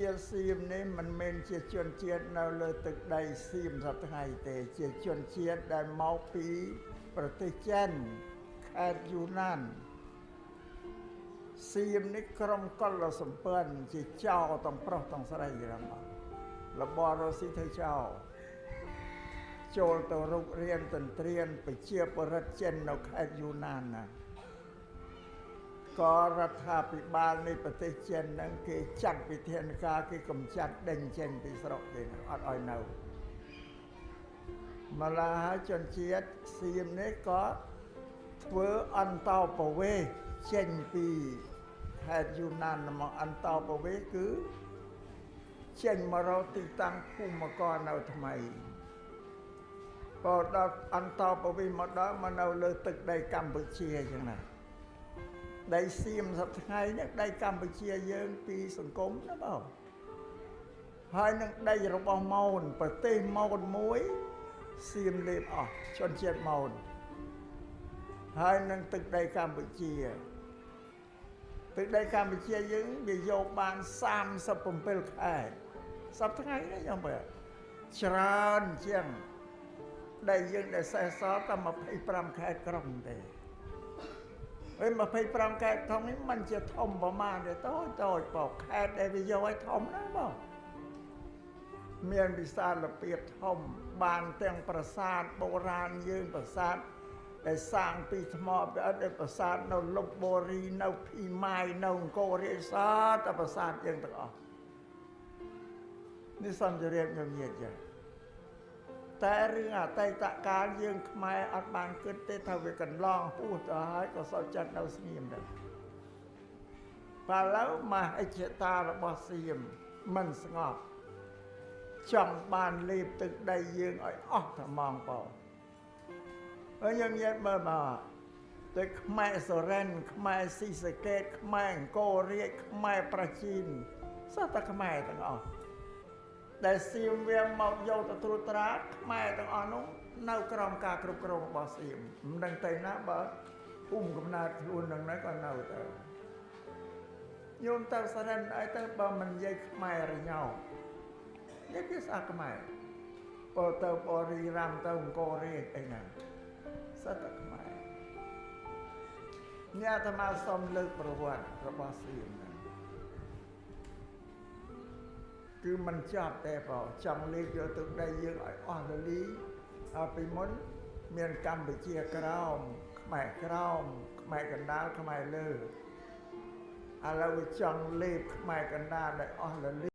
សៀមនេះមិនមែនជាជនជាតិនៅលើទឹកដីសៀមសប្តាហ៍ថ្ងៃទេជាជនជាតិដែលមកពីប្រទេសចិនខេត្តយូណានសៀមនេះក្រុមកុលសម្ព័ន្ធជាចោទាំងប្រុសទាំងស្រីរបស់របររស៊ីធ្វើចោចូលទៅរុករៀនទន្ទ្រានប្រជាពលរដ្ឋចិននៅខេត្តយូណានណាក៏រដ្ឋាភិបាលនៃប្រទេសចិនហ្នឹងគេចាត់វិធានការគេកម្ចាត់ដេញចេញពីស្រុកគេអត់ឲ្យនៅម្ល៉េះហើយជនជាតិសៀមនេះក៏ធ្វើអន្តោប្រវេសន៍ចេញពីខេត្តយូណានមកអន្តោប្រវេសន៍គឺចេញមករកទីតាំងភូមិកនៅថ្មីបើដល់អន្តោប្រវេសន៍មកដល់មកនៅលើទឹកដីកម្ពុជាអញ្ចឹងណាដីសៀមសប្តាហ៍ថ្ងៃនេះដីកម្ពុជាយើងពីសង្គមណាបងហើយនឹងដីរបស់ម៉ូនប្រទេសម៉ូនមួយសៀមលេបអស់ជនជាតិម៉ូនហើយនឹងទឹកដីកម្ពុជាទឹកដីកម្ពុជាយើងវាយកបាន37ខេត្តសប្តាហ៍ថ្ងៃនេះយ៉ាងបើច្រើនជាងដីយើងដែលសេសសល់តែ25ខេត្តក្រុងទេហើយ25ខេត្តធំនេះมันជាធំប្រមាណទេតូចតូចបើខេត្តដែលវាយកឲ្យធំណាបងមានវិសាលភាពធំបានទាំងប្រាសាទបុរាណយើងប្រាសាទដែលសាងពីថ្មពីអត់ដែលប្រាសាទនៅលុបបុរីនៅភីម៉ាយនៅអង្គររាជសតតែប្រាសាទយើងទាំងអស់នេះសំជរៀបញញាតចឹងតែរឿងអតីតកាលយើងខ្មែរអត់បានគិតទេថាវាកន្លងហួសទៅហើយក៏សុខចិត្តនៅស្ងៀមដែរបើឡូវមហិច្ឆតារបស់សៀមមិនស្ងប់ចង់បានលេបទឹកដីយើងឲ្យអស់តែម៉ងបងហើយយើងនិយាយមើលមកទៅខ្មែរសូរិនខ្មែរស៊ីសកេតខ្មែរអង្គររាជខ្មែរប្រជាជីនសុទ្ធតែខ្មែរទាំងអស់ដែលសៀមវាមកយកទៅត្រួតត្រាខ្មែរទាំងអស់នោះនៅក្រោមការគ្រប់គ្រងរបស់សៀមមិនដឹងទៅណាបើភូមិកំណើតខ្លួននឹងណាក៏នៅទៅញោមទៅសរិនអីទៅបើមិននិយាយខ្មែររញោនិយាយភាសាខ្មែរបើទៅបរិរាមទៅអង្គររាជអីណាសុទ្ធតែខ្មែរនេះអាត្មាសូមលើកប្រវត្តិរបស់សៀមហ្នឹងគឺមិនចប់ទេបងចង់លេបយកទឹកដីយើងឲ្យអស់លលីហើយពីមុនមានកម្ពុជាក្រោមខ្មែរក្រោមខ្មែរកណ្ដាលខ្មែរលើឥឡូវវាចង់លេបខ្មែរកណ្ដាលឲ្យអស់លលី